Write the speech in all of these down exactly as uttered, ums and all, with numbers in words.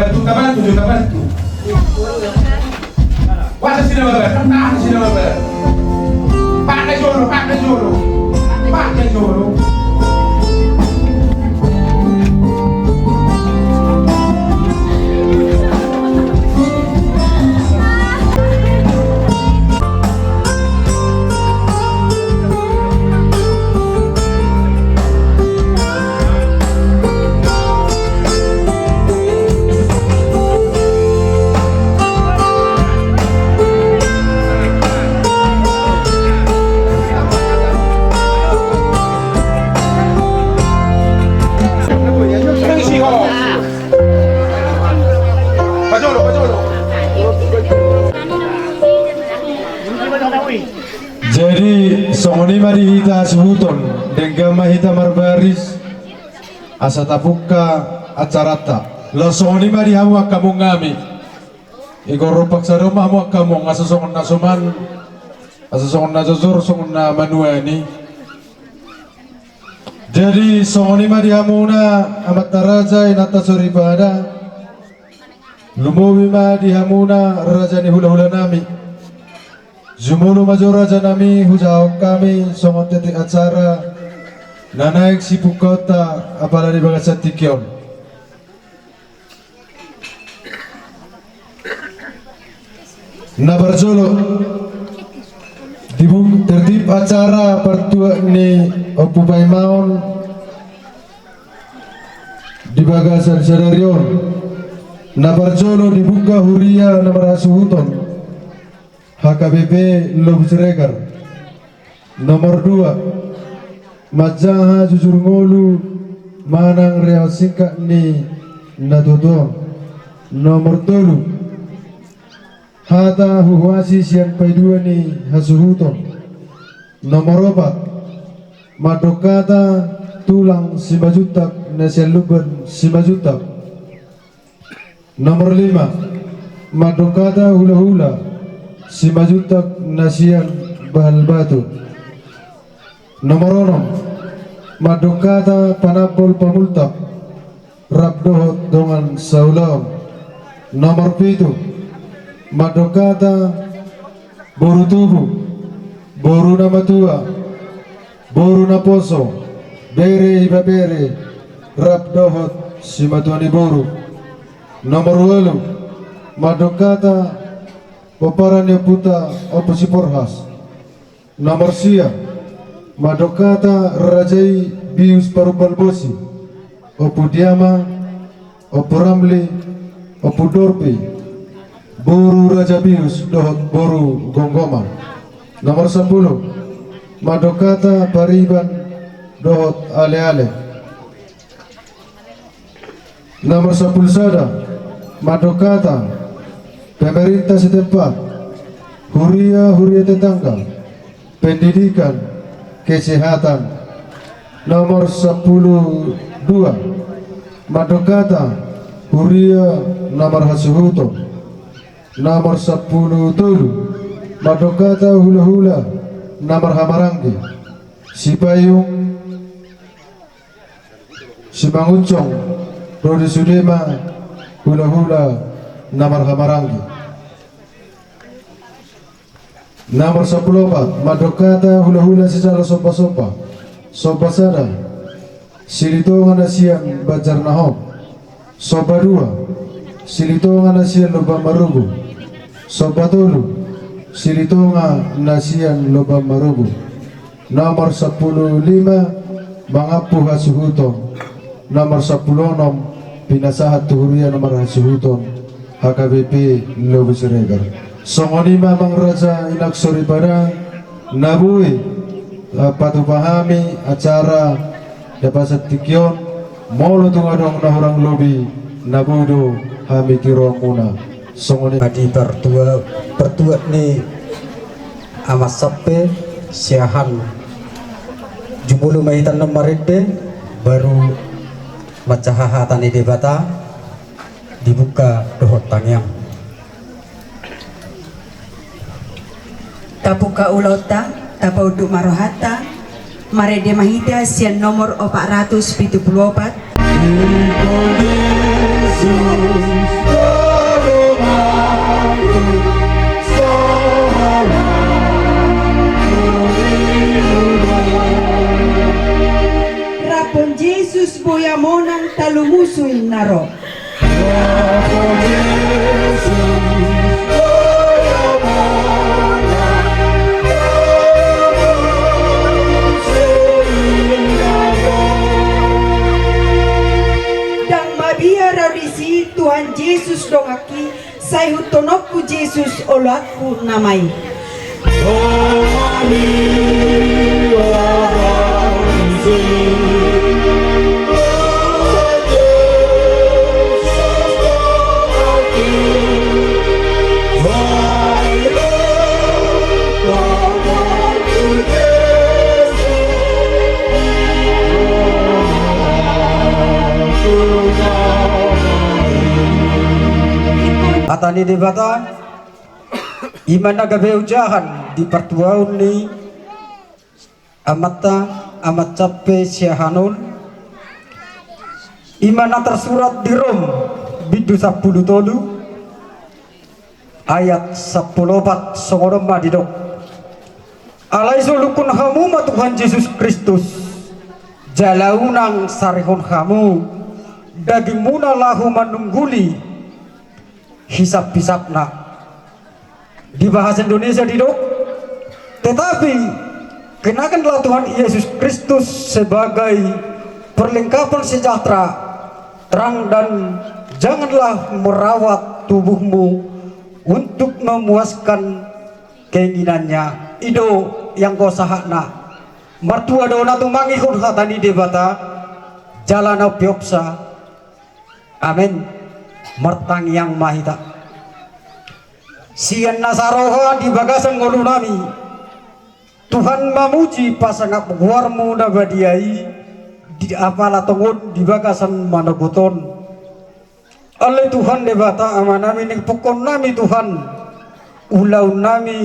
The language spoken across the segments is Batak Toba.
Tabantu, tabantu, tabantu. Wasa sina babar, kan tahan sina babar. Pakai jolo, pakai jolo. Pakai jolo. Jadi songon i ma di hita hasuhuton, denggan ma hita marbaris asa tabuka acaranta. Laos songon i ma di hamu angka among nami. Igor paksa do ma hamu angka among, asa songon na soman, asa songon na jojor, songon na manuani. Jadi songon i ma di hamuna amanta raja, inanta soripada. Lumobi ma di hamuna raja ni hulahula nami. Jumolo ma jo raja nami, hujahahon hami songon titik acara na naeng sibukaonta apala di bagasan tingki on. Na parjolo, di buk-, tertib acara partuat ni Ompu Paimaon di bagasan sadari on. Na parjolo dibuka huria na marhasuhuton H K B P Lobu Siregar. Nomor dua, manjaha jujur ngolu manang rehat singkat ni na tuatua on. Nomor tolu, hata huhuasi sian paidua ni hasuhuton. Nomor opat, mandok hata tulang Simanjuntak na sian Lumban Simanjuntak. Nomor lima, mandok hata hulahula Simanjuntak na sian Bahal Batu. Nomor onom, mandok hata panambol pamultak rap dohot dongan saulaon. Nomor pitu, mandok hata boru tubu, boru na matua, boru naposo, bere ibebere, rap dohot simatua ni boru. Nomor ualu, mandok hata pomparan ni ompunta Ompu Siporhas. Nomor sia, mandok hata raja i bius parumbal bosi, Ompu Diama, Ompu Ramli, Ompu Dorpi, boru raja bius dohot boru gomgoman. Nomor sampulu, mandok hata pariban dohot aleale. Nomor sampulu sada, mandok hata pemerintah setempat, huria-huria tetangga, pendidikan, kesehatan. Nomor sampulu dua, mandok hata huria na marhasuhuton. Nomor sampulu tolu, mandok hata hulahula na marhahamaranggi, Sipayung, Simangunsong, ro di sude ma hulahula na marhahamaranggi. Nomor sampulu opat, mandok hata hulahula sijalo sombasomba. Somba sada, Silitonga na sian Banjarnahor. Somba dua, Silitonga na sian Lumban Marugu. Somba tolu, Silitonga na sian Lumban Marugu. Nomor sampulu lima, mangampu hasuhuton. Nomor sampulu onom, pinasahat tu huria na marhasuhuton H K B P Lobu Siregar. Songon i ma amang raja inang soripada na boi, eh, patupa hami acara di bagasan tingki on. Molo tung adong na hurang lobi, na boi do hami tiroonmuna. Songon i ma di partua-, partuat ni Ama Sampe, siahaan jumolo ma hita annon marende, baru manjaha hata ni Debata, dibuka dohot tangiang. Tabuka ulaonta, tapaunduk ma rohanta, marende ma hita sian nomor opat ratus pitu pulu opat. Jesus donganki, sai hutononku Jesus oloanku nama i. Hata ni Debata, i ma na gabe ojahan di partuaon ni amanta, Ama Sampe Siahaan on, i ma na tarsurat di Rom, bindu sampulu tolu, ayat sampulu opat, songon on ma didok: Alai solukkon hamu ma Tuhan Jesus Kristus, jala unang sarihon hamu dagingmuna laho manungguli hisap-hisapna. Di bahasa Indonesia didok, tetapi kenakanlah Tuhan Yesus Kristus sebagai perlengkapan sejahtera, terang, dan janganlah merawat tubuhmu untuk memuaskan keinginannya. I do i anggo sahatna. Martua do na tumangihon hata ni Debata, jala na umpeopsa. Amen. Martangiang ma hita. Sian na saroha di bagasan ngolunami, Tuhan, mamuji pasangap goarmu na badia i, di apala tongon di bagasan manogot on. Ale Tuhan Debata Amanami, ningkupkon nami Tuhan ulaonnami,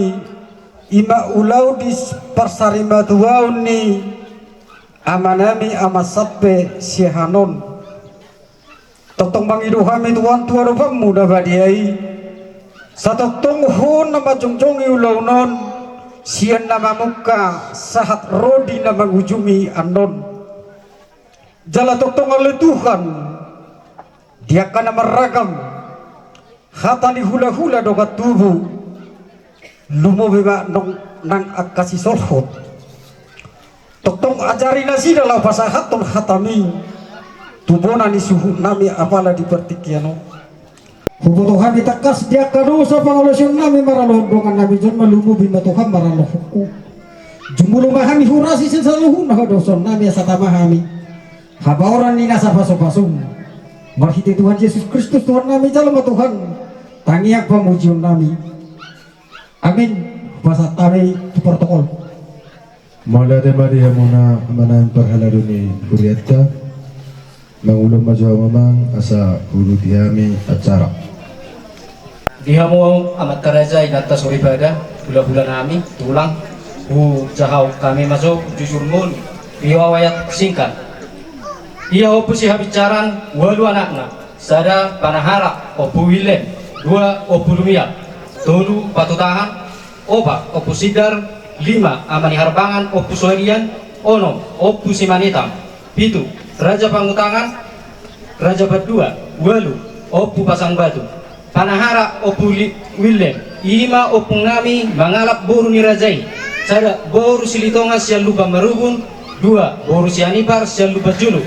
i ma ulaon di parsarimatuaon ni amanami Ama Sampe Siahaan on. Tongtong mangido hami Tuhan tu adopanmu na badia i, satongtong Ho na manjongjongi ulaon on, sian na mamungka sahat ro di na mangujungi annon. Jala tongtong ale Tuhan, di angka na marragam hata ni hulahula dongan tubu, lumobi ma nang angka sisolhot. Tongtong ajari nasida laho pasahathon hatami tu bona ni suhutnami apala di partingkian on. Huboto hami tangkas di angka dosa pangalaosionnami maralohon dongannami jolma, lumobi ma Tuhan maralohonku. Jumolo ma hami hurasi sian saluhutna hadosaonnami asa tama hami habaoran ni nasa pasupasum. Marhite Tuhan Jesus Kristus Tuhannami, jalo ma Tuhan tangiang pamujionnami. Amin. Pasahat hami tu protokol. Mauliate ma di hamuna amang parhalado ni hurianta. Mangulon ma jo hamu amang asa huuduti hami acara. Di hamu amanta raja, inanta soripada, hulahulanami, tulang, hujahahon hami ma jo jujur ngolu, riwayat singkat. Ia Ompu Sihabincaran, ualu anakna: sada Panahara, Ompu Willem; dua Ompu Lumiak; tolu Patutahan; opat Ompu Sidar; lima Ama ni Harbangan, Ompu Soarian; onom Ompu Simanitang; pitu Raja Pangutangan, Raja Pandua; ualu Ompu Pasangbatu. Panahara Ompu Li-, Willem, i ma ompungnami mangalap boru ni raja i: sada boru Silitonga sian Lumban Marubun, dua boru Sianipar sian Lumban Julu.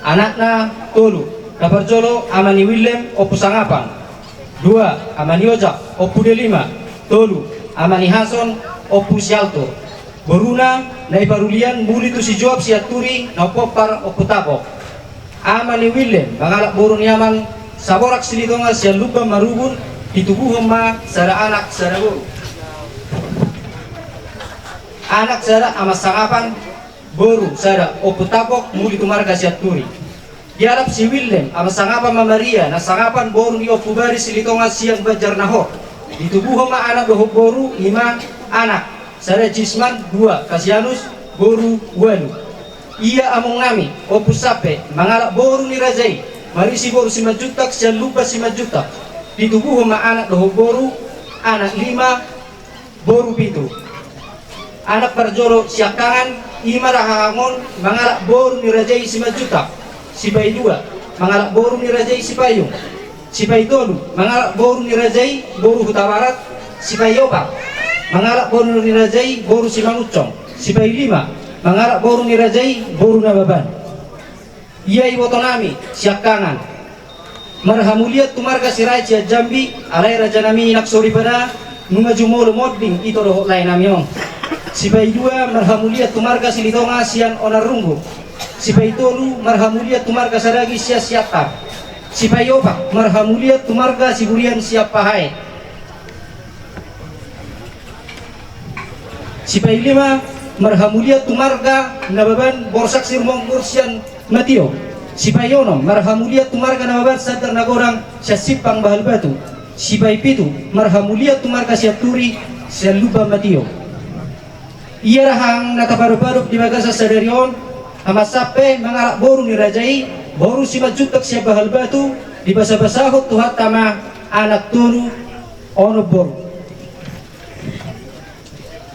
Anakna tolu. Na parjolo ama ni Willem, Ompu Sangapan; dua ama ni Ojak, Ompu Delima; tolu ama ni Hason, Ompu Sialtur. Boruna na i parulian muli tu si Joab Sianturi, na umpompar Ompu Tapok. Ama ni Willem mangalap boru ni Aman Saborak Silitonga sian Lumban Marubun, ditubuhon ma sada anak sada boru. Anak sada Ama Sangapan, boru sada Ompu Tapok, muli tu marga Sianturi. Dialap si Willem Ama Sangapan ma Maria Nasangapan, boru ni Ompu Baris Silitonga sian Banjarnahor. Ditubuhon ma anak dohot boru, i ma anak sada Jisman, dua Kasianus, boru ualu. Ia amongnami Ompu Sampe mangalap boru ni raja i, marisi boru Simanjuntak sian Lumban Simanjuntak. Ditubuhon ma anak dohot boru, anak lima, boru pitu. Anak parjolo Siangkangan, i ma dahahang on, mangalap boru ni raja i Simanjuntak. Sipaidua mangalap boru ni raja i Sipaiung. Sipaitolu mangalap boru ni raja i boru Hutabarat. Sipaiopat mangalap boru ni raja i boru Simangunsong. Sipailima mangalap boru ni raja i boru Nababan. Ia ibotonami Siangkangan, Marhamulian tu marga Sirait sian Jambi, alai rajanami nang soripada, nunga jumolo monding ito dohot laenami on. Sipaidua, marhamulian tu marga Silitonga sian Onarunggu. Sipaitolu, marhamulian tu marga Sadagi sian Siantar. Sipaiopat, marhamulian tu marga Siburian sian Pahae. Sipailima, marhamulian tu marga Nababan Borsak Sirumonggur sian Matio. Sipaionom, marhamulian tu marga Nababan Sandar Nagodang sian Simpang Bahal Batu. Sipaipitu, marhamulian tu marga Sianturi sian Lumban Matio. Ia dahahang na tapadopadop di bagasan sadari on, Amang Sampe mangalap boru ni raja i, boru Simanjuntak sian Bahal Batu, dibasabasahon Tuhanta ma anak tolu, onom boru.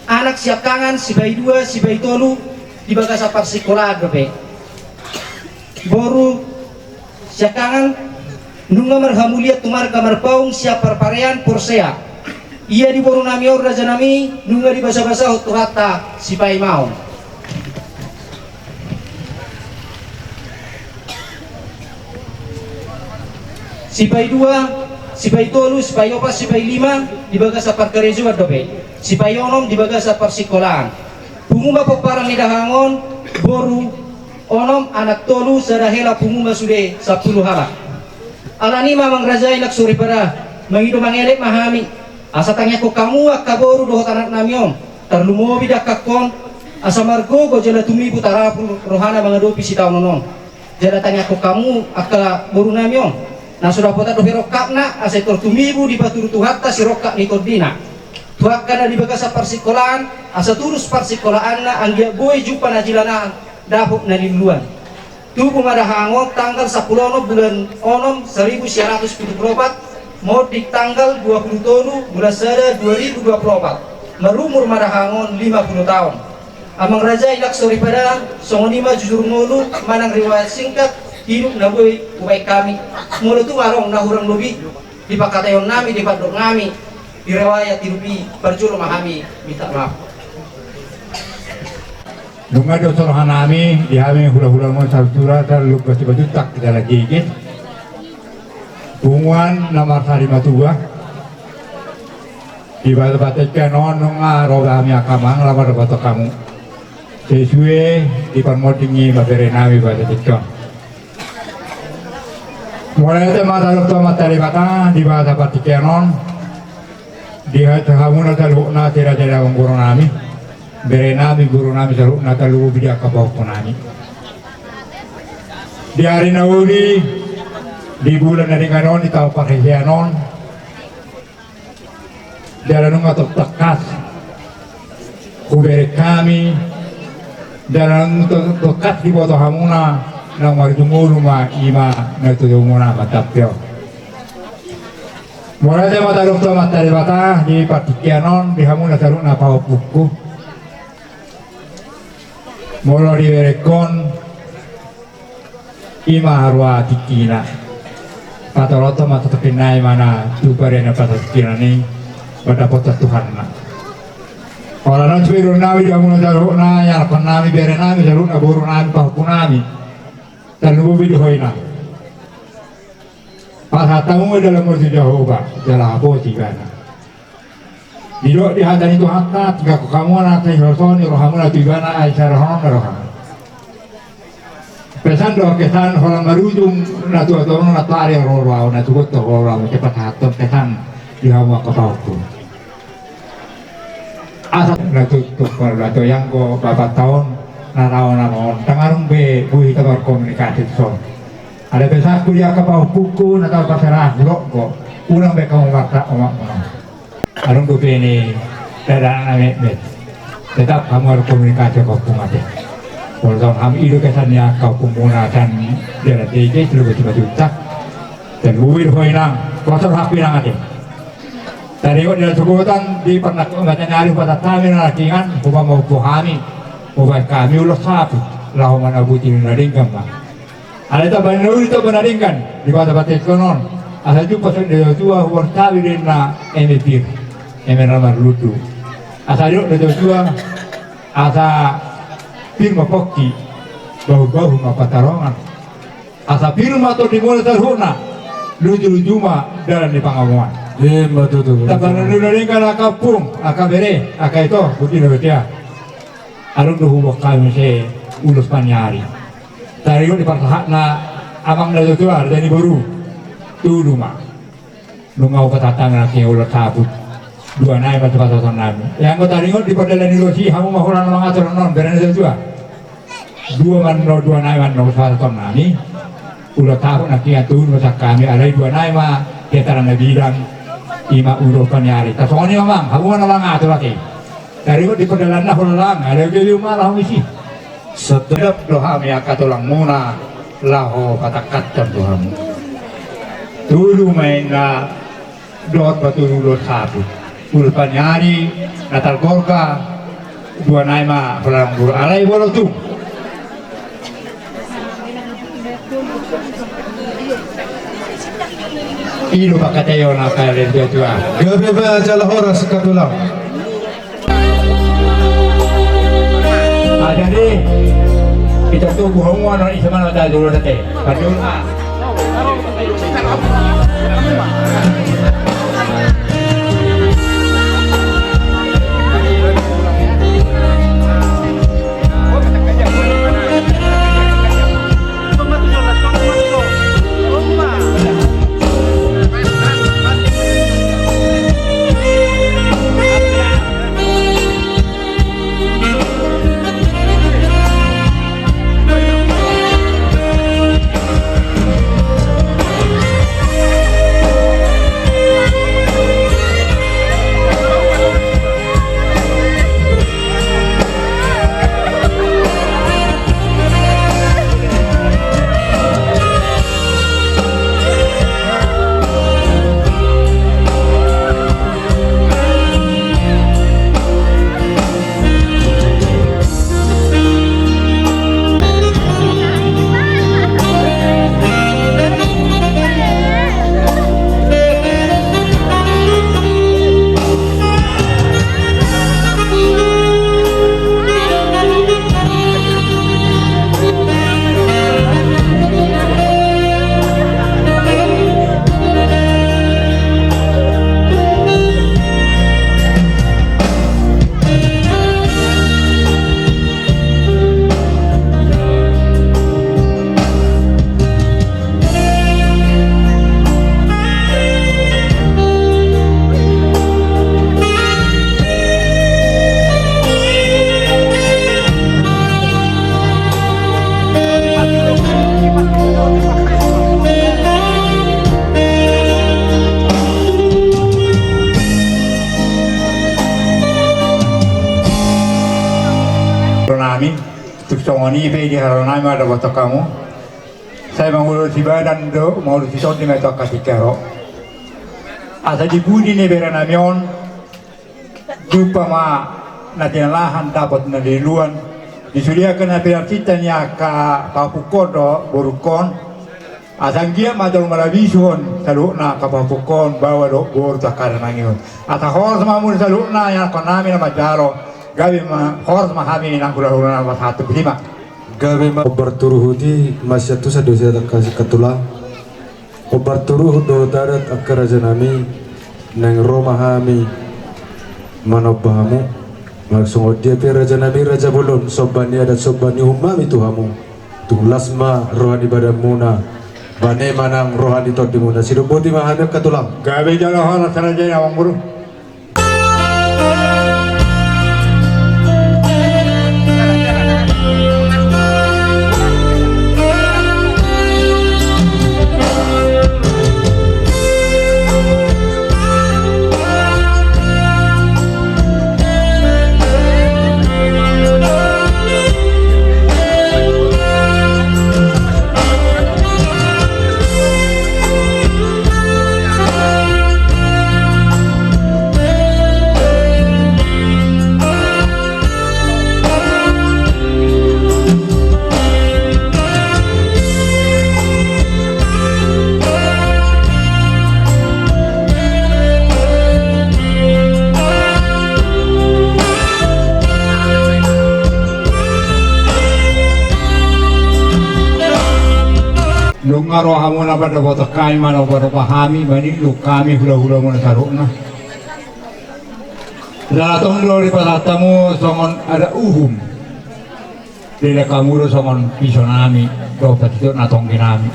Anak siangkangan, sipaidua, sipaitolu, di bagasan parsikolaan dope. Boru siangkangan, nunga marhamulian tu marga Marpaung sian Parparean Porsea. Ia di borunami on rajanami, nunga dibasabasahon Tuhanta sipaimaon. Sipaidua, sipaitolu, sipaiopat, sipailima, di bagasan parkarejoan dope. Sipaionom di bagasan parsikolaan. Pungu ma pomparan ni dahahang on, boru onom, anak tolu, sada hela, pungu ma sude sampulu halak. Alani i ma amang raja i nang soripada, mangido mangelek ma hami, asa tangiangkon hamu angka boru dohot anaknami on, tarlumobi dangkangkon, asa margogo jala tumibu tarapul rohana mangadopi sitaonon on. Jala tangiangkon hamu angka borunami on, na so dapotan dope rongkapna, asa tor tumibu dipatudu Tuhanta sirongkap ni tondina. Tu angka na di bagasan parsikolaan, asa turus parsikolaanna anggiat boi jumpa na jinalahan dapot na niluluan. Tubu ma dahahang on tanggal sampulu onom bulan onom saribu sia ratus pitu pulu opat, monding tanggal dua pulu tolu bulan sada dua ribu dua pulu opat. Marumur ma dahahang on lima pulu taon. Amang raja i nang soripada, songon i ma jujur ngolu manang riwayat singkat hidup na boi hubaen hami. Molo tung adong na hurang lobi di pangkataionnami, di pandoknami, di riwayat hidup i, parjolo ma hami minta maaf. Nunga dison rohanami di hami hulahula on, saluhutna, saluhut Simanjuntak jala Gegek. Punguan na marsarimatua. Di bagasan partingkian on nunga ro hami angka amang laho mandapothon hamu. Sesuai di parmonding ni berenami di bagasan partingkian on. Mauliate ma tadokhon tu Amanta Debata di bagasan partingkian on. Di hata hamuna saluhutna siraja ni amangborunami, berenami, gurunami saluhutna, tarlumobi di angka pahompunami. Di ari na uli, di bulan na denggan on, di taon parhehean on, jala nunga tong tangkas hubereng hami, jala nunga tong tangkas diboto hamuna, naung marujung ngolu ma i ma na tutu muna ma tapion. Mauliate ma tadokhon tu Amanta Debata di partingkian on, di hamuna saluhutna pahompungku. Molo diberenghon, i ma haroa tingkina. Patolothon ma tongtong i ma na tu bere na pasahat tingkina i, mandapothon Tuhanna. Holan on sude dohononnami di hamuna saluhutna, ianakhonnami, berenami saluhutna, borunami, pahompunami. Tarlumobi di ho inang. Pasahat hamu ma jala murti Jahowa, jala haposi ibana. Didok di hata ni Tuhanta, tinggalhon hamu na sihorsohon ni rohamuna tu ibana, ai sai dohonon na roha. Pesan do kesan, holan marujung na tuatua on, na tuari ro roha, na tugot ro roha, muse pasahathon kesan di hamu angka pahompu. Asa na tutu, na tutu ianggo bapanta on, na taon on, ndang adong be boi hita markomunikasi tuson. Alai pesanku di angka pahompungku na taon parserahan, hudok do, unang be hamu marsak omakmuna. Adong dope ni dada na metmet. Tetap hamu markomunikasi angka ompung ate. Molo taon hamu i do kesan ni angka ompungnami sian dalan dege, sian Simanjuntak. Tarlumobi di ho inang, kuasa rohangku inang ate. Taringot di na sogot on, di pernah mata ni ari hupasahat hami na nangkiningan, hupamompar hami, hubaen hami ulos saput, laho manabuti na denggan ma. Alai tamba ni na uli tamba na denggan, di bagasan partingkian on, asa jumpang songon i dua, huborhat hami di na eme pir, eme na marlundu. Asa didok dua, asa pir ma pongki, bahulbahul ma pansalongan. Asa pir ma tondimuna saluhutna. Luju-luju ma dalan ni pangomoan. Ima tutu. Tamba na nidok ni angka ompung, angka bere, angka ito, boti na betea. Adong do huboan hami muse ulos paniari. Taringot di parsahatna amang na tuatua, raja ni boru. Tudu ma. Nunga hupasahat hami nangkin ulos saput. Dua nai ma tu pasahaton nami. Ia anggo taringot di pardalanan ni ulos i, hamu ma holan mangatur annon, bere na tuatua. Dua ma annon, dua nai ma annon pasahaton nami. Ulos saput nangkin tudu ma sian hami, alai dua nai ma di antara na bidang, ima ulos paniari. Tarsongon i ma amang, hamu ma na mangatur ate. Taringot di pardalanan na holan, alai gabe ma laho misi. Sedap do hami angka tulangmuna laho patangkashon tu hamu. Tudu ma inna dohot patudu ulos saput. Ulos paniari na targorga, dua nai ma holan guru alai bolo tung. I do pangkataion angka na tuatua. Gabe ma jala horas angka tulang. Ah, jadi, ito tu buhongan, isi mana tak dulu nanti. Padahal, ah. Nami, tung songon i pe di haroro nami ma dohot hamu. Sai mangulosi badan do, mangulosi tondi ma i tu angka tingki on. Asa di pudi ni bere nami on, jumpa ma na tinalahan, dapot na niluluan, disudiakan na pinarsinta ni angka pahompungkon dohot borungkon. Asa anggiat ma jolma na bisuhon saluhutna angka pahompungkon, baoa dohot boru tu angka na mangihut. Asa horas ma hamu saluhutna, ianakhon nami na manjalo, gabe ma horas ma hami nang hulahula na pasahat tu pudi ma. Gabe ma. Hombar tu ruhut i, masiantusan do sian angka singkat tulang. Hombar tu ruhut dohot adat angka raja nami, naeng ro ma hami manomba hamu. Manang songon dia pe raja nami, raja bolon, somba ni adat, somba ni uhum nami tu hamu. Tung las ma roha ni badanmuna, bane ma nang roha ni tondimuna. Sidok boti ma hami angka tulang. Gabe jala horas raja i, amang boru. Maro hamu na pandapotan hami, mano pandapotan hami, mangido hami hula-hula muna saluhutna. Jala tong do dipasahat hamu songon adat uhum. Dilehon hamu do songon piso nami dohot patituhon na tonggi nami.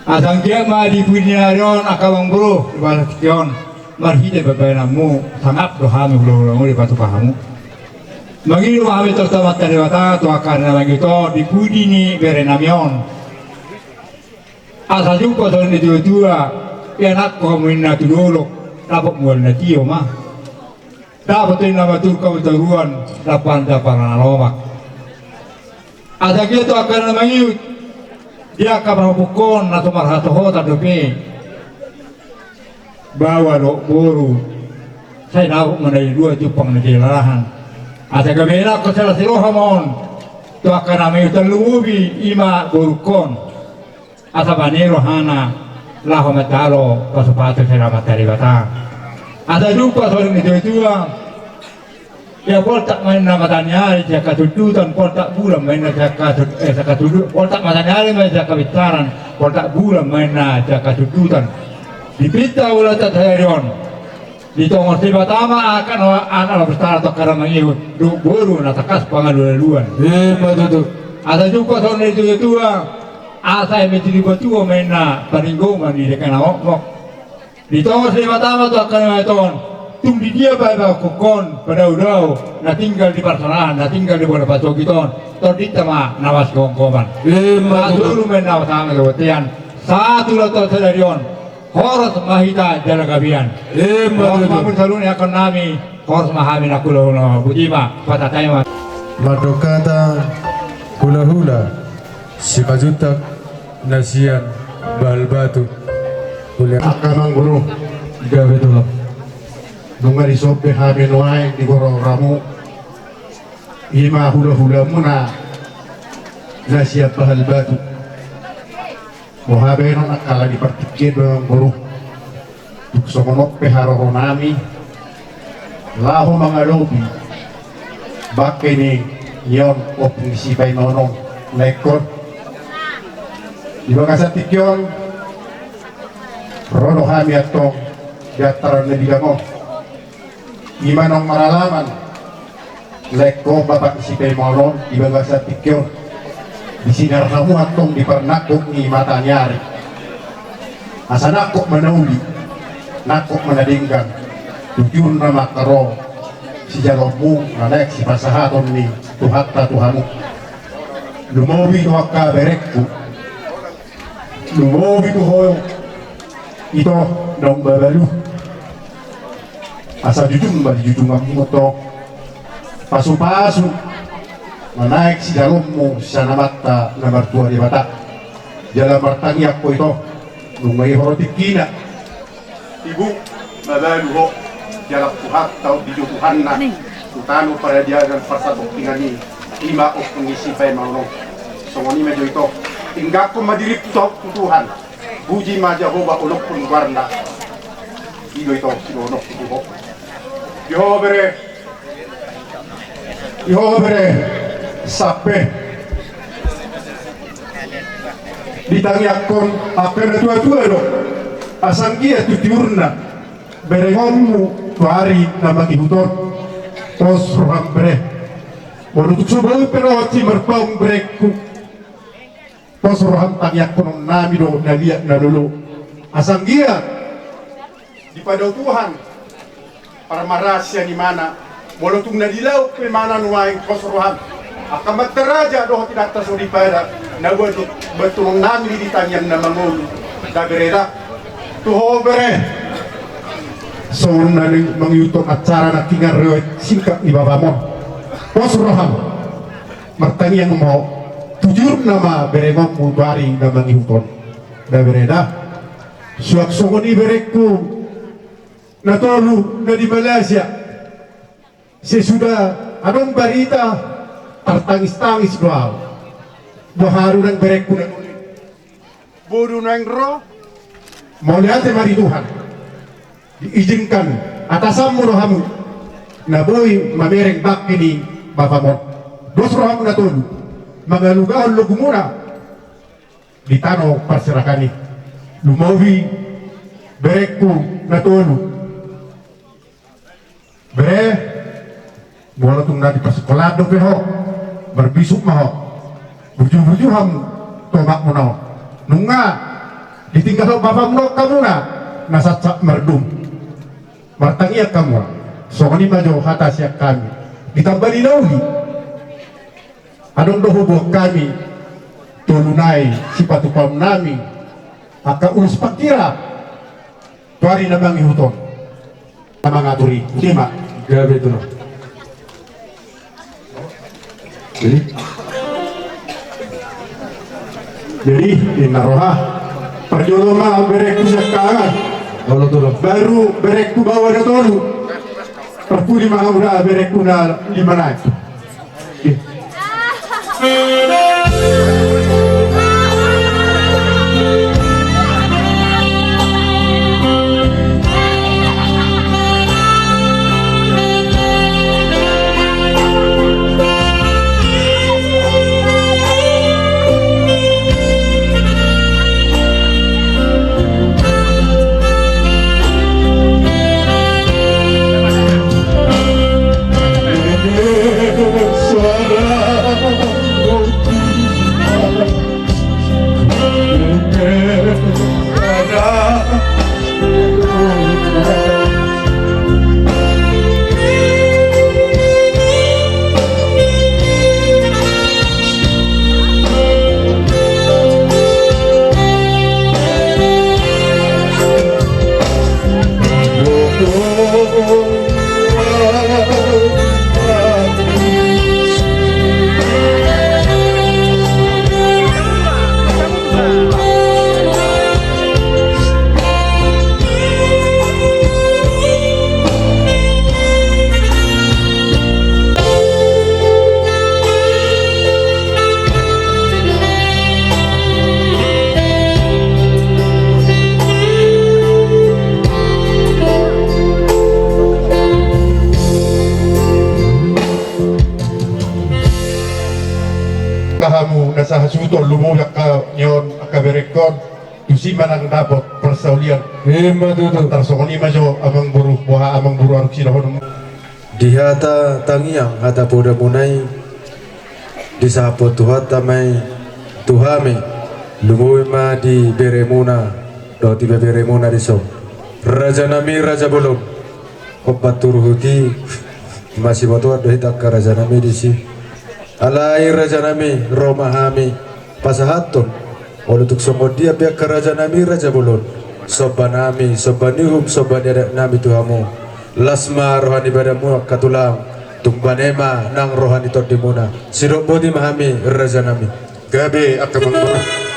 Asa anggiat ma di pudi ni ari on angka amangboru, di bagasan tingki on marhite pambahenanmu, sangap do hami hula-hulamu dipatupa hamu. Mangido ma hami tu Amanta Debata tu angka na mangihut on di pudi ni bere nami on. Asa jumpang songon ni natua-tua, ianakhon hamu ninna tu dolok, dapot mual na tio ma. Dapot ninna maturuk hamu tu toruan, dapot dapotan na lomak. Asa anggiat tu angka na mangihut di angka pahompu on na so marhasohotan dope, baoa dohot boru, sai dapot ma na dilua jumpang na dilalahan. Asa gabe ianakhon sai las ni roha ma on tu angka na mangihut, tarlumobi i ma borungkon. Asa bane rohana laho manjalo pasu-pasu sian Amanta Debata. Asa jumpang songon ni natua-tua, ia poltak ma ninna mata ni ari sian hasundutan, poltak bulan ma ninna sian hasun-, eh, sian hasundu-, poltak mata ni ari ma ninna sian habinsaran, poltak bulan ma ninna sian hasundutan. Dipinta ulaonta sadari on. Ditongos Debata ma angka na, anak na bersalah tu angka na mangihut, dohot boru na tangkas pangalualuan. Ima tutu. Asa jumpang songon ni natua-tua, asa eme tu dipatua ma ninna paninggoman ni dengke na mokmok. Ditongos Debata ma tu angka na mangihut on, tung di dia pe baoa hukon, padao-dao na tinggal di parsonahan, na tinggal di bona pasogit on, tondinta ma na masihomhoman. Ima tutu. Solu ma ninna pasahat ni bontean, sahat tu ulaonta sadari on. Horas ma hita jala gabean. Ima tutu. Horas ma hita saluhutna angka nami, horas ma hami na hula-hula, boti ma, patatai ma. Mandok hata hula-hula Simanjuntak na sian Bahal Batu. Hula angka amangboru, gabe tulang. Nunga dison be hami nuaeng di gora-goramu, i ma hula-hulamuna na sian Bahal Batu. Boha baenon angka na di partingkian do amangboru. Tung songon on pe haroronami laho mangalobi bangke ni on, ompung ni sipaimaon on, laengkon. Di bagasan tingki on ro do hami antong di antaran na bidang on. I ma naung maralaman, laengkon bapak ni sipaimaon on di bagasan tingki on. Disinar hamu antong di parnangkok ni mata ni ari. Asa nangkok ma na uli, nangkok ma na denggan. Tujurna ma angka ro sijaloonmu na naeng sipasahaton ni Tuhanta tu hamu. Lumobi tu angka berengku. Lumobi tu ho ito naung mabalu. Asa jujung ma di jujunganmu antong. Pasu-pasu ma naeng sijaloonmu sian Amanta na martua Debata. Jala martangiang ho ito, nunga i ho ro tingkina. Ibu, mabalu ho, jala Tuhanta on dijou Tuhanna tu tano paradianan parsatongkinan i, i ma ompung ni sipaimaon on. Songon i ma jo ito, tinggalhon ma dirimpu tu Tuhan. Puji ma Jahowa, olokhon goarna. I do ito sidohononku tu ho. Di ho bere, di ho bere, sampe ditangiangkon angka na tua-tua do. Asa anggiat tu tiurna berengonmu tu ari na mangihut on. Pos roham bere. Molo tung so boi pe roha i marpaung berengku, pos roham tangiangkononnami do na liat na lolo. Asa anggiat dipadao Tuhan parmaraan sian imana. Molo tung na dilaok pe imana nuaeng, pos roham. Angka amanta raja dohot inanta soripada na boi dibantuhon nami di tangiang na mangolu. Da bere da. Tu ho bere. Songon na mangihuthon acara nangkiningan riwayat singkat ni bapam on. Pos roham. Martangiang ma ho. Tujurna ma berengonmu tu ari na mangihut on. Da bere da. Suang songon i berengku na tolu na di Malaysia. Sesudah adong barita, tartangis-tangis do au. Boha do nang berengku na tolu i? Boi do naeng ro? Mauliate ma di Tuhan. Diizinkan atasanmu do hamu na boi mamereng bangke ni bapam on. Dos rohamu na tolu mangalugahon logumuna. di tano parserahan i. Lumobi berengku na tolu. Bere, molo tung na di parsikolaan dope ho, marbisuk ma ho. Burju-burju hamu tu omakmuna on. Nunga ditinggalhon bapamuna on hamuna na sahat-sahat mardum. Martangiang hamu. Songon i ma jo hata sian hami. Ditamba ni na uli, adong do huboan hami tolu nai sipatupaonnami angka ulos panghira tu ari na mangihut on. Na mangatur i, ute ma. Gabe tu na. Jadi, jadi, inna roha. Parjolo ma berengku sian haha. Olo tu na. Baru berengku baoa na tolu. Parpudi ma hamu da berengku na lima nai. Hamu na sahasuhuton, lumobi angka ni on, angka berengkon. Tusi ma nang dapot parsaulian. Ima tutu. Tarsongon i ma jo amangboru, boha amangboru, aruk sidohonon. Di hata tangiang, hata podamuna i, disahaphon Tuhanta ma i tu hami. Lumobi ma di beremuna dohot ibeberemuna dison. Rajanami raja bolon. Hombar tu ruhut i, masibotoan do hita angka rajanami disi. Alai rajanami, ro ma hami pasahathon. Olo tung songon dia pe angka rajanami raja bolon, sombanami, somba ni uhum, somba ni adatnami tu hamu. Las ma roha ni badanmu angka tulang, tung bane ma nang roha ni tondimuna. Sidok boti ma hami rajanami. Gabe angka mangboru.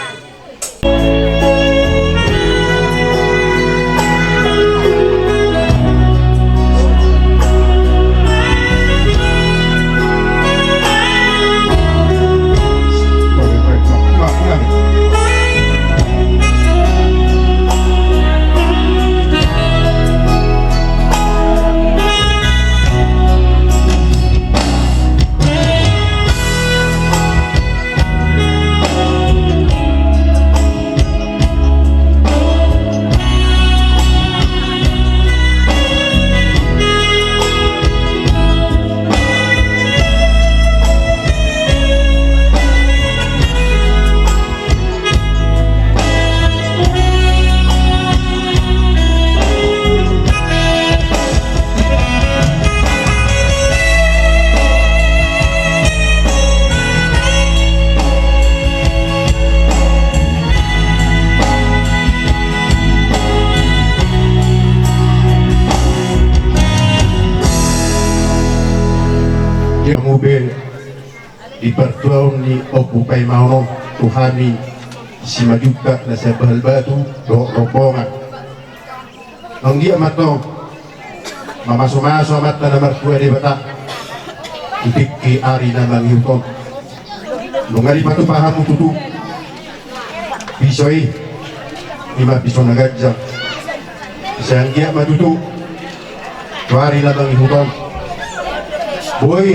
Dia mube. Di partuaon ni Ompu Paimaon on tu hami Simanjuntak na sabahal batu dohot rombongan. Anggiat ma tong mamasumasu Amanta na martua Debata di tingki ari na mangihut on. Nunga dipatupa hamu tutu piso i, ima piso na ganjang. Sai anggiat ma tutu tu ari na mangihut on boi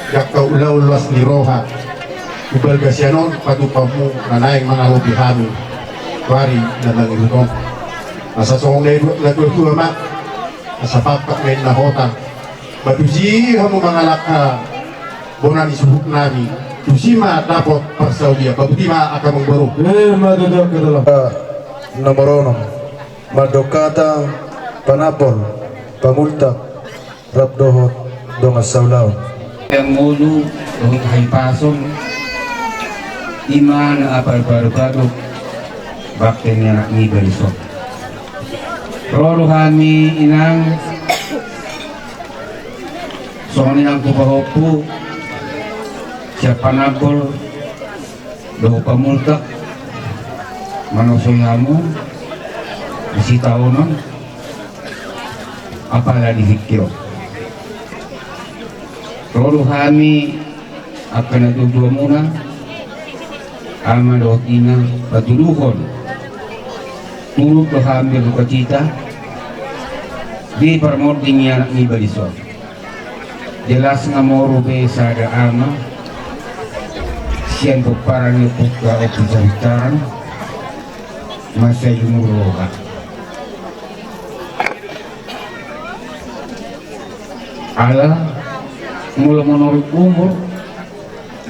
angka ulaon las ni roha, Di balga sian on patupaonmu na naeng mangalopi hami tu ari na mangihut on. Asa songon na nidok na tuatua ma, asa pangkat ma inna hota. Ba tusi hamu mangalangka bona ni suhutnami, tusi ma dapot parsaulian. Ba boti ma angka amangboru. Eh, ma tutu angka dalam. Nomor onom. Mandok hata panabol, pamultak, rap dohot dongan saulaon. Yang ngolu dohot hahipason, i ma na apal parubadok bakte ni anak niba dison. Ro do hami inang, songon inang tu pahompu, sian panabol dohot pamultak, manosoi hamu di sitaonon, apala di tingki on. Ro do hami angka natuatuamuna, ama dohot ina, patuduhon turut do hami berdukacita di parmonding ni anak niba dison. Jelas nga moru be sada ama sian pomparan ni ompunta Ompu Sahitaran, mansai umur roha. Ala molo menurut umur,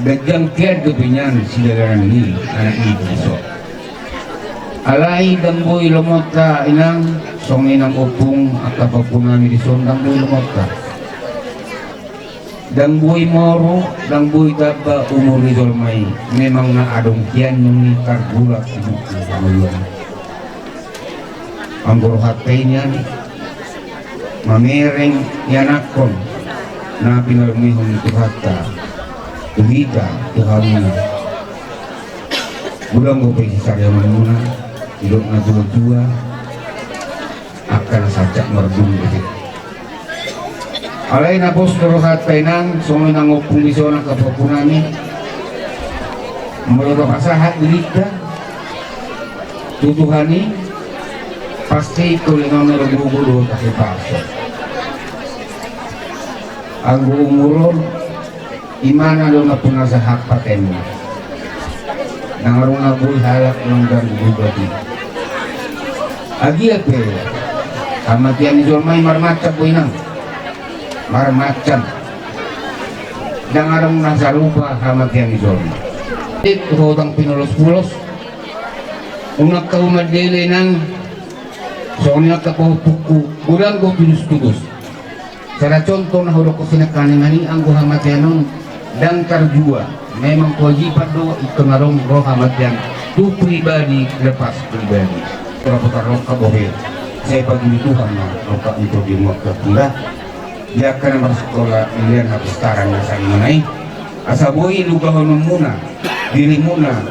ganjang keadaan dope nian sidalanan ni anak niba dison. Alai ndang boi lomonta inang, songon i nang ompung, angka pahompunami dison, ndang boi lomonta. Ndang boi moru, ndang boi tamba umur ni jolma i. Memang na adong hian ni targulak di buku pangoluan. Anggo rohanta i nian mamereng ianakhon na pinarmehon ni Tuhanta tu hita, tu hamuna. Godang dope sisarihononmuna, didok na tuatua, angka na sancak mardung dope. Alai na pos do rohanta inang, songon i nang ompung dison, angka pahompunami. Molo tapasahat dirinta tu Tuhan i, pasti ingkon lengon do gogo dohot hahipason. Anggo umur on, imana do na puna sahat patenna. Ndang adong na boi halak mangganggu boti. Agia pe, hamatean ni jolma i marmacam boi nang. Marmacam. Ndang adong na sarupa hamatean ni jolma. Hotang pinolos-pulos. Unang hau mandele nang. Songon i angka pahompungku, godang do tudos-tudos. Sada contoh na hudokkon sian nangkaningan i, anggo hamatean on ndang tarjua, memang kewajiban do, ingkon adong ro hamatean tu pribadi lepas pribadi. Ora putar rongkap bohe, sai paduli Tuhan ma rongkap ni tondi muat tertunda. Di angka na marsekolah, di lian hapistaran na sangina i, asa boi lugahononmuna dirimuna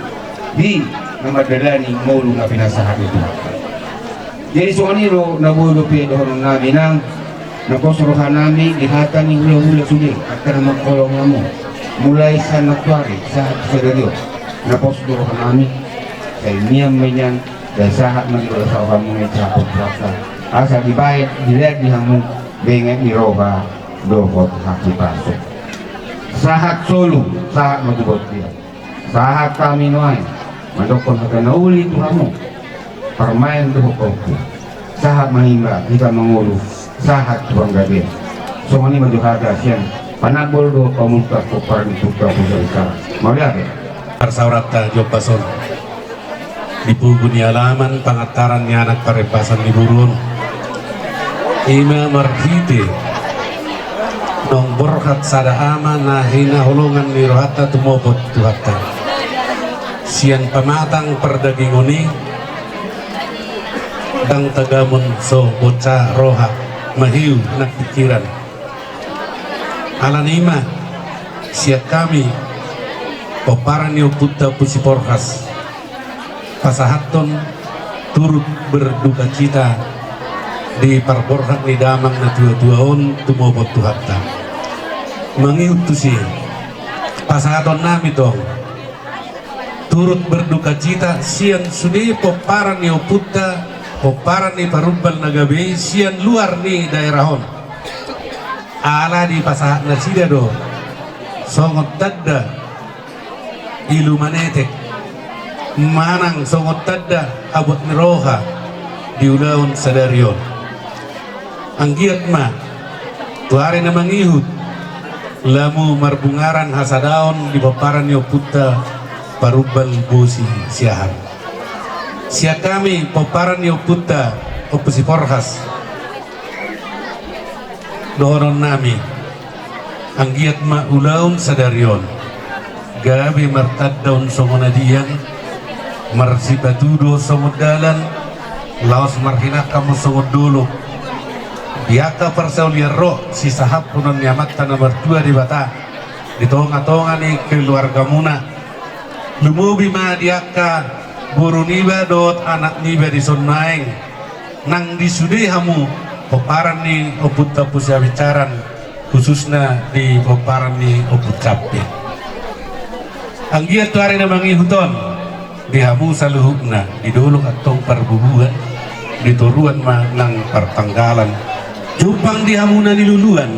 di na mandalani ngolu na pinasahat ni Tuhan. Jadi songon i do na boi dope dohononnami nang, na pos rohanami di hata ni hulahula sude, angka na mangkolong hamu. Mulai sian nantuari sahat tu sadari on, na pos do rohanami, sai nian ma nian, dan sahat ma di bagasan rohamuna i sahat tu rohanta. Asa dibaen, dilehon di hamu benget ni roha dohot hahipason. Sahat solu, sahat ma tu bontean. Sahat hami nuaeng mandokkon hata na uli tu hamu, parumaen dohot pahompu. Sahat ma hita mangolu, sahat tu panggabean. Songon i ma jo hata sian panabol dohot pamultak pomparan ni ompunta Ompu Sahitaran. Mauliate. Parsaoranta di ombas on, di pogu ni alaman pangantaran ni anak parembasan ni boru on. I ma marhite naung borhat sada ama na hinaholongan ni rohanta tumopot Tuhanta. Sian pamatang pardagingon i ndang tagamon so bonsa roha, mahiu nang pingkiran. Alani i ma sian hami pomparan ni ompunta Ompu Siporhas pasahathon turut berdukacita di parborhat ni damang na tuatua on tumopot Tuhanta. Mangihut tusi, pasahatonnami tong turut berdukacita sian sude pomparan ni ompunta, pomparan ni Parumbal na gabe i sian luar ni daerah on. Ala dipasahat nasida do songon tanda Ilu manetek manang songon tanda habuat ni roha di ulaon sadari on. Anggiat ma tu ari na mangihut lamu marbungaran hasadaon di pomparan ni ompunta Parumbal Bosi Siahaan. Sian hami pomparan ni ompunta Ompu Siporhas, dohonon nami, anggiat ma ulaon sadari on gabe martanda on songon adian, marsipatudu songon dalan, laos marhinangkam songon dolok. Di angka parsaulian ro sisahaphonon ni Amanta na martua Debata di tonga-tonga ni keluargamuna. Lumobi ma di angka boru niba dohot anak niba di son nuaeng, nang di sude hamu pomparan ni ompunta Ompu Sihabinsaran, khususna di pomparan ni Ompu Campe. Anggiat tu ari na mangihut on di hamu saluhutna, di dolok antong parbubuhan, di toruan ma nang partanggalan. Jumpang di hamu na niluluan,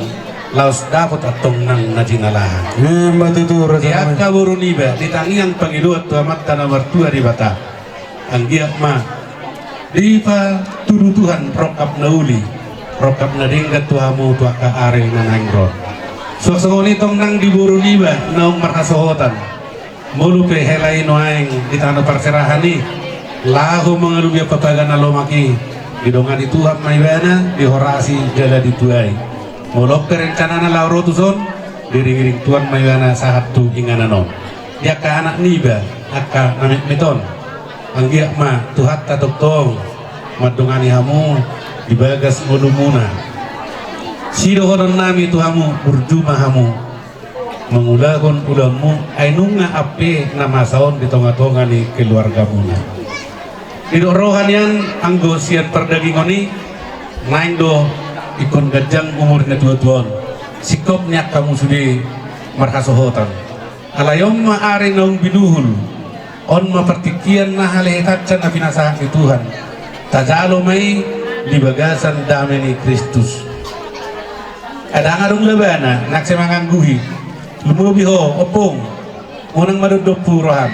laos dapot antong nang na jinalahan. Ima tutu, raja nami. Di angka boru niba di tangiang pangidoan tu Amanta na martua Debata, anggiat ma dipatudu Tuhan rongkap na uli, rongkap na denggan tu hamu tu angka ari na naeng ro. Suang songon i tong nang di boru niba naung marhasohotan. Molo pe hela i nuaeng di tano parserahan i, laho mangalului papaga na lomak i, didongani Tuhan ma ibana, dihorasi jala dituai. Molo pe rencanana laho ro tuson, diiring-iring Tuhan ma ibana sahat tu inganan on. Di angka anak niba, angka na metmet on, anggiat ma Tuhanta tongtong mandongani hamu di bagas ngolumuna. Sidohonon nami tu hamu, burju ma hamu mangulahon ulaonmu, ai nunga ampe na masa on di tonga-tonga ni keluargamuna. Didok roha nian anggo sian pardagingon i, naeng do ingkon ganjang umur ni natua-tua on, singkop ni angka hamu sude marhasohotan. Alai on ma ari naung binuhul, on ma partingkian na halehetansa na pinasahat ni Tuhan. Tajalo ma i di bagasan dame ni Kristus. Ndang adong labana nang sai mangangguhi. Lumobi ho, ompung, unang ma dompu roham.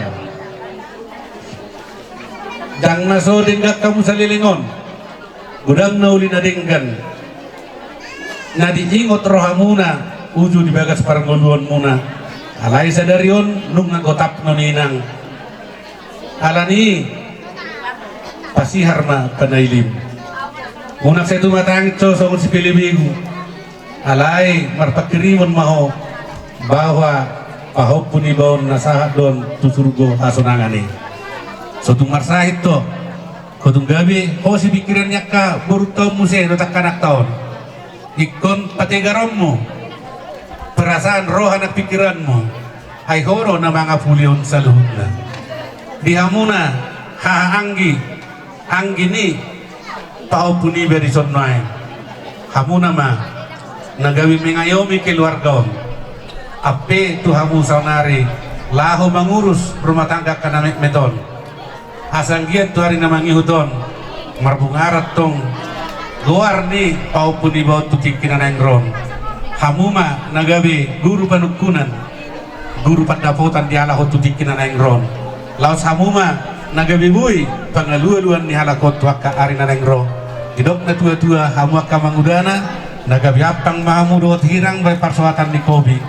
Ndang na so denggan hamu saleleng on. Godang na uli na denggan na diingot rohamuna uju di bagas parngoluonmuna. Alai sadari on nunga gotap non inang. Alani i, pasihar ma panailim. Unang sai tumatangis ho songon sipelebegu. Alai marpanghirimon ma ho bahwa pahompu niba on na sahat do on tu surgo hasonangan i. So tung marsahit ho, ho tung gabe ho sipingkiran ni angka borunta on muse dohot angka anakta on. Ingkon pategaronmu perasaan, roha nang pingkiranmu, ai ho do na mangapulihon saluhutna. Di hamuna haha anggi, anggi ni pahompu niba di son nuaeng, hamuna ma na gabe mengayomi keluarga on. Ampe tu hamu saonari laho mangurus rumah tangga angka na metmet on, asa anggiat tu ari na mangihut on marbungaran tong goar ni pahompu niba on tu tingki na naeng ro on. Hamu ma na gabe guru panungkunan, guru pandapotan di halak on tu tingki na naeng ro on. Laos hamu ma na gabe boi pangalualuan ni halak on tu angka ari na naeng ro. Didok natuatua, hamu angka amangudana, na gabe ampang ma hamu dohot hirang bahen parsohatan ni kopi.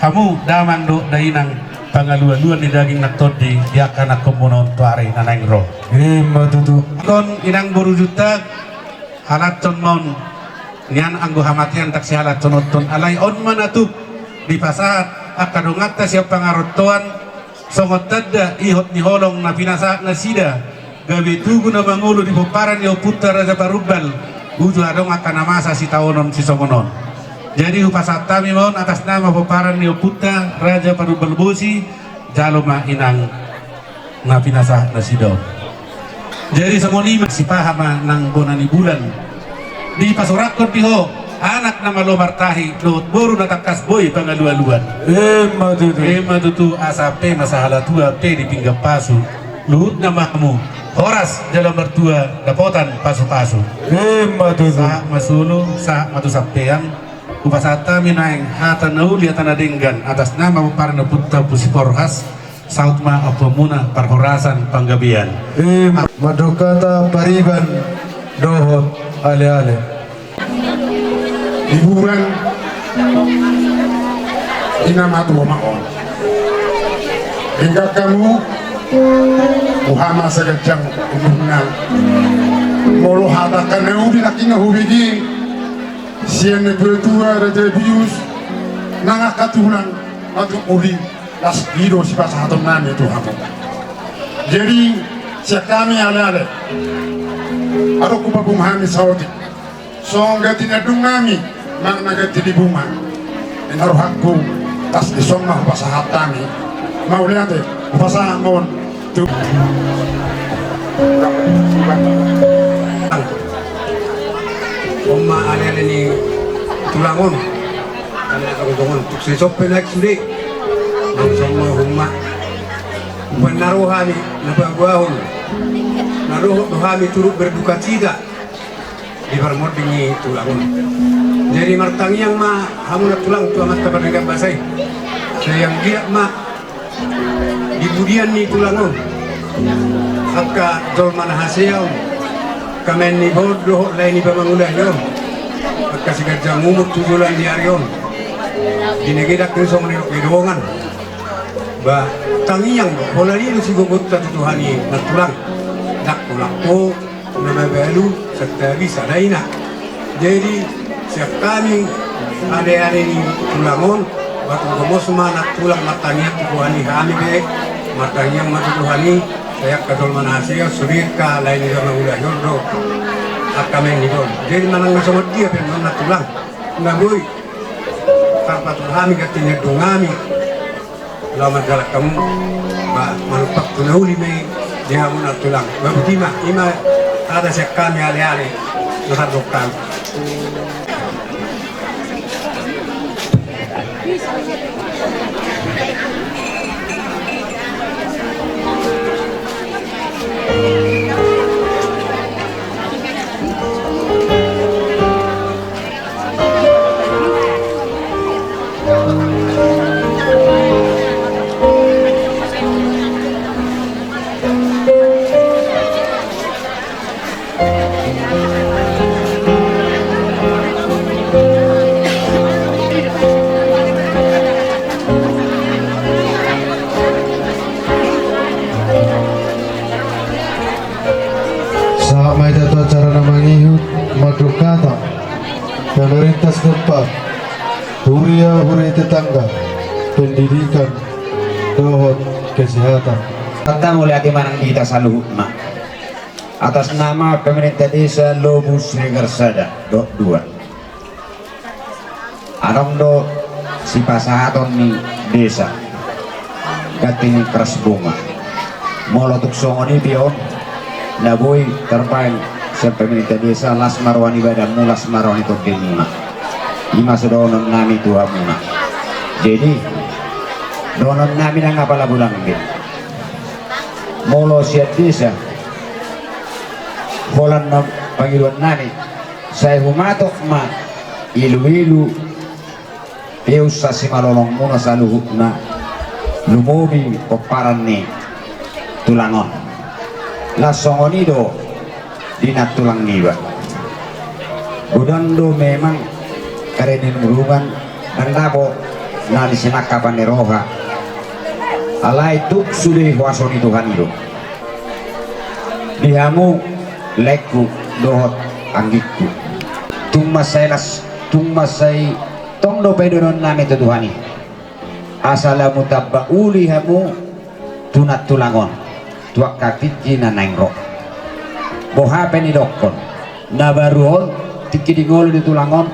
Hamu damang dohot dainang, pangalualuan ni daging nang tondi di angka anakhonmuna on tu ari na naeng ro. Ima tutu. Ingkon inang boru Juntak, halashon ma on nian anggo hamatean ndang sihalashononhon, alai on ma na tuk dipasahat angka donganta sian pangarantoan songon tanda ihot ni holong na pinasahat nasida gabe tugu na mangolu di pomparan ni ompunta Raja Parumbal uju adong angka na masa sitaonon sisongon on. Jadi hupasahat hami ma on atas nama pomparan ni ompunta Raja Parumbal Bosi, jalo ma inang na pinasahat nasida on. Jadi songon i ma, sipaha ma nang bona ni bulan. Dipasoranghon di ho anak na malo martahi dohot boru na tangkas boi pangalualuan. Ima tutu. Ima tutu, asa pe ma sahala tua pe di pinggan pasu. Luhutna ma hamu horas jala martua dapotan pasupasu. Ima tutu. Sahat ma solu, sahat ma tu sampean. Hupasahat hami nuaeng hata na uli hata na denggan atas nama pomparan ni ompunta Ompu Siporhas. Saut ma ompunmuna parhorasan panggabean. Eh, mandok hata pariban dohot ale-ale. Hiburan. Ina ma tu oma on. Denggan hamu. Boha ma saganjang umurna. Molo hata angka na uli nangkin na hubege sian na tua-tua raja bius nang angka tulang ma tu uli. Las i do sipasahatonnami tu hamu. Jadi sian hami ale-ale, adong hupabung hami saotik. Songon ganti ni andungnami manang na ganti ni bunga. Ina rohangku, las i, songon ma hupasahat hami. Mauliate, hupasahat ma on tu. On ma ale-ale ni tulang on. Ala na tongtong on tuk sai sompe naik sude. Nang songon ma, umpan na ro hami na paboahon, na dohot do hami turut berduka cita di parmonding ni tulang on. Jadi martangiang ma hamu nantulang tu Amanta Pardenggan Basa i. Sai anggiat ma di pudian ni tulang on angka jolma na hasea on, angka maen ni boru dohot lae ni pamangula i on, angka siganjang umur tu joloan ni ari on. Di na gedang tu songon i dohot ni dongan. Ba tangiang do, holan i do sigogonta tu Tuhan i nantulang. Ndang holan ho na mabalu santabi sada ina. Jadi sian hami ale-ale ni tulang on, ba tung gomos ma nantulang martangiang tu Tuhan i, hami pe martangiang ma tu Tuhan i. Sai angka jolma na hasea on, sude angka lae ni pamangula i on do angka maen ni boru. Jadi manang na songon dia pe annon nantulang, na boi tarpatupa hami ganti ni andungnami. Laho manjalang hamu, ba manumpak tu na uli ma i di hamu nantulang. Ba botima, i ma hata sian hami ale-ale na tardok hami. Sahat ma hita tu acara na mangihut, mandok hata pemerintah setempat, huria-huria tetangga, pendidikan dohot kesehatan. Hata mauliate ma nang di hita saluhutna. Atas nama pemerintah desa Lobu Siregar sada dohot dua, adong do sipasahaton ni desa ganti ni kras bunga. Molo tung songon i pe on, na boi tarbaen sian pemerintah desa, las ma roha ni badanmu, las ma roha ni tondimuna. I ma so dohononnami tu hamuna. Jadi dohononnami nang apala bulan be, molo sian desa, holan na pangidoannami, sai humatop ma ilu-ilu peus sasimalolongmuna saluhutna, lumobi pomparan ni tulang on. Las songon i do di nantulang niba. Godang do memang karena ni murungan, ndang dapot na di sinangkapan ni roha. Alai tuk sude huaso ni Tuhan i do. Di hamu laengku dohot anggingku, tung mansai las, tung mansai tong dope dohononnami tu Tuhan i, asa lam hutamba uli hamu tu nantulang on, tu angka tingki na naeng ro. Boha pe nidokkon, na baru on, tingki di ngolu ni tulang on,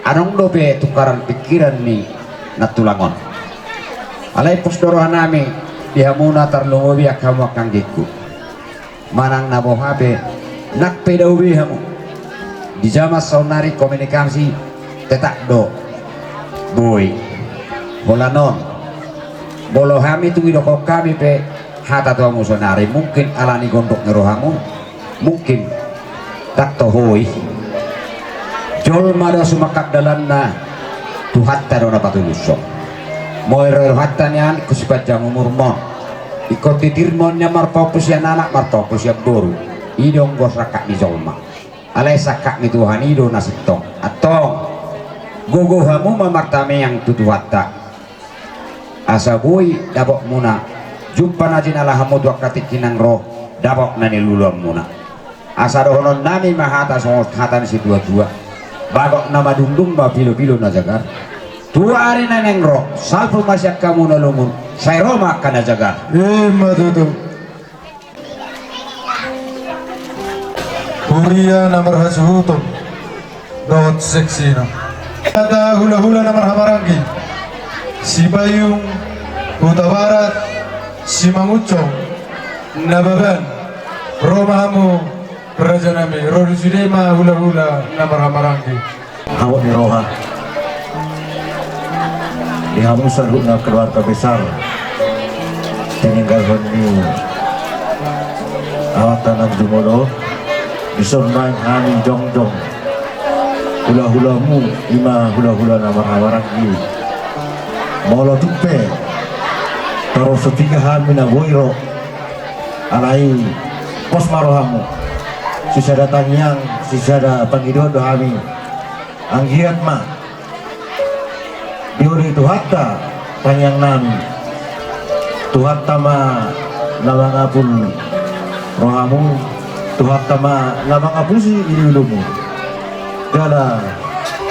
adong dope tukaran pingkiran ni nantulang on. Alai pos do rohanami di hamuna, tarlumobi angka hamu angka anggingku. Manang na boha pe, nang pe dao be hamu, di jaman saonnari komunikasi tetap do boi. Holan on, molo hami tung idokkon hami pe hata tu hamu saonnari, mungkin alani gondok ni rohamu, mungkin ndang toho i. Jolma do sumangkap dalanna, Tuhanta do na patulushon. Moi ro rohanta nian, ingkon sipanjang umurmon. Ingkon titirmon nian marpahompu sian anak, marpahompu sian boru. I do anggo sangkap ni jolma. Alai sangkap ni Tuhan i do na sintong. Antong, gogo hamu ma martamiang tu Tuhanta. Asa boi dapotmuna, jumpa na jinala hamu tu angka tingki naeng ro, dapot na niluluanmuna. Asa dohononnami ma hata songon hata ni situatua: Bagot na madungdung ma pilopilo na jagar. Tua ari na naeng ro, salpu ma sian hamu na lungun, sai ro ma angka na jagar. Ima tutu. Huria na marhasuhuton dohot seksina. Hata hulahula na marhahamaranggi, Sipayung, Hutabarat, Simangunsong, Nababan. Ro ma hamu, rajanami, ro di sude ma hulahula na marhahamaranggi. Habot ni roha di hamu saluhutna keluarga besar, tininggalhon ni amanta nang jumolo, dison ma hami jongjong hulahulamu, ima hulahula na marhahamaranggi. Molo tung pe torop so piga hami na boi ro, alai pos ma rohamu. Sisada tangiang, sisada pangidoan do hami. Anggiat ma dioloi Tuhanta tangiangnami. Tuhanta ma na mangapul rohamu, Tuhanta ma na mangapusi uluulumu. Jala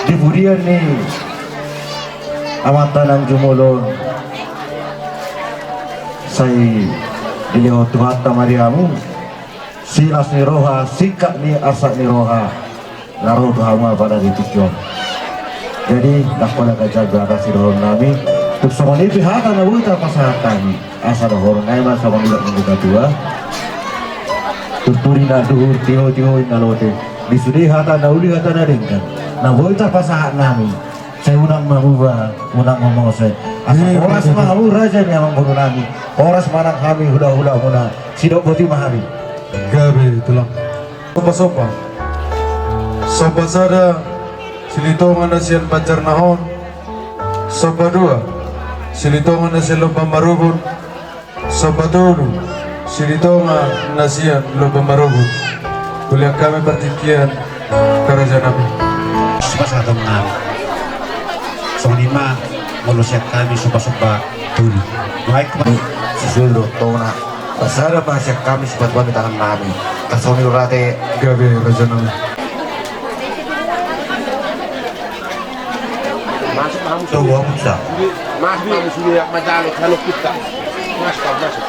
di pudian ni amanta nang jumolo on, sai dilehon Tuhanta ma di hamu silas ni roha, singkat ni arsak ni roha, na ro tu hamu apala di tingki on. Jadi ndang pola ganjang do hata sidohononnami. Tung songon i pe hata na boi tarpasahat hami, asa dohononnami ma songon nidok ni natuatua: Turpuk ni na duhur, tio-tio ni na lote. Di sude hata na uli, hata na denggan, na boi tarpasahat hami, sai unang ma muba, unang ma mose. Asa horas ma hamu raja ni amangborunami, horas ma nang hami hulahulamuna. Sidok boti ma hami. Gabe tulang. Somba-somba. Somba sada, Silitonga na sian Banjarnahor. Somba dua, Silitonga na sian Lumban Marubut. Somba tolu, Silitonga na sian Lumban Marubut. Hulean hami partingkian, karajanami. Somba sada ma. Songon i ma molo sian hami somba-somba tolu. Baik, Mas. Sisulu tona. Pasada ma sian hami sipatupa ni tangannami. Tarsongon i do ate. Gabe rajanami. Masuk, masuk. Coba buka. Masuk, masuk, sudah ya, majalah, kalau kita. Masuk, masuk.